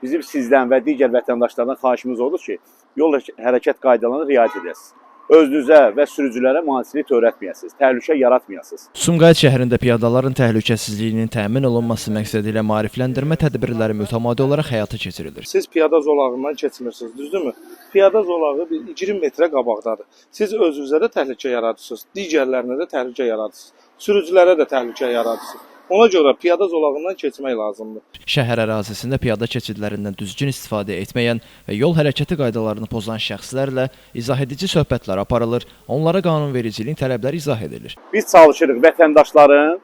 Bizim sizdən və digər vətəndaşlardan xahişimiz odur ki, yol hərəkət qaydalarına riayət edəsiniz. Özünüzə və sürücülərə maneçilik törətməyəsiniz, təhlükə yaratmayasınız. Sumqayıt şəhərində piyadaların təhlükəsizliyinin təmin olunması məqsədi ilə maarifləndirmə tədbirləri mütəmadi olaraq həyata keçirilir. Siz piyada zolağından keçmirsiniz, düzdürmü? Piyada zolağı bir 20 metrə qabaqdadır. Siz özünüzə də təhlükə yaradırsınız, digərlərinə də təhlükə yaradırsınız, sürücülərə də təhlükə yaradırsınız. Ona görə piyada zolağından keçmək lazımdır. Şəhər ərazisində piyada keçidlərindən düzgün istifadə etməyən və yol hərəkəti qaydalarını pozan şəxslərlə izahedici söhbətlər aparılır, onlara qanunvericiliyin tələbləri izah edilir. Biz çalışırıq vətəndaşların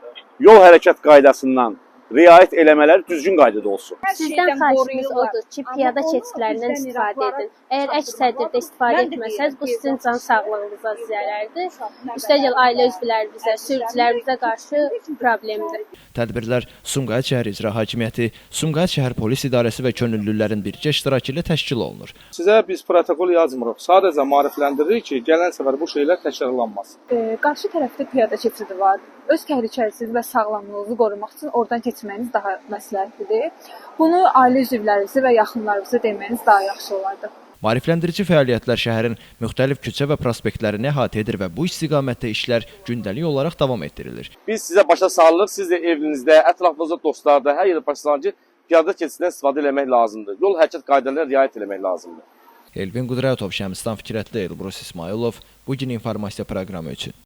yol hərəkət qaydasından riayət eləmələri düzgün qaydada olsun. Hər Sizdən şeydən xahişimiz qoruyurlar. odur ki, Amma piyada onu keçidlərindən bizdən istifadə iraqlara edin. Əgər əks təqdirdə istifadə Mən də etməsəniz, deyirəm bu ki, sizin can sağlığınıza zərərdir. Uşaq nə Üstəgəl qədər ailə üzvlərimizə, sürücülərimizə qarşı problemdir. Tədbirlər Sumqayıt şəhər İcra Hakimiyyəti, Sumqayıt şəhər Polis İdarəsi və könüllülərin birgə iştirakı ilə təşkil olunur. Sizə biz protokol yazmırıq. Sadəcə maarifləndiririk ki, gələn səfər bu şeylər təkrarlanmasın. Qarşı tərəfdə piyada keçidi var. Öz təhlükəsizliyinizi və sağlamlığınızı qorumaq üçün oradan keçməyiniz daha məsləhətlidir. Bunu ailə üzvlərinizə və yaxınlarınıza deməyiniz daha yaxşı olardı. Maarifləndirici fəaliyyətlər şəhərin müxtəlif küçə və prospektlərini əhatə edir və bu istiqamətdə işlər gündəlik olaraq davam etdirilir. Biz sizə başa salırıq, siz də evinizdə, ətrafınızda, dostlarda, hər yerdə başa salın ki, piyada keçidindən istifadə eləmək lazımdır. Yol hərəkət qaydalarına riayət eləmək lazımdır. Elvin Qudrətov, Şəmstan Fikrətli, Elbrus İsmayılov, bu gün informasiya proqramı üçün.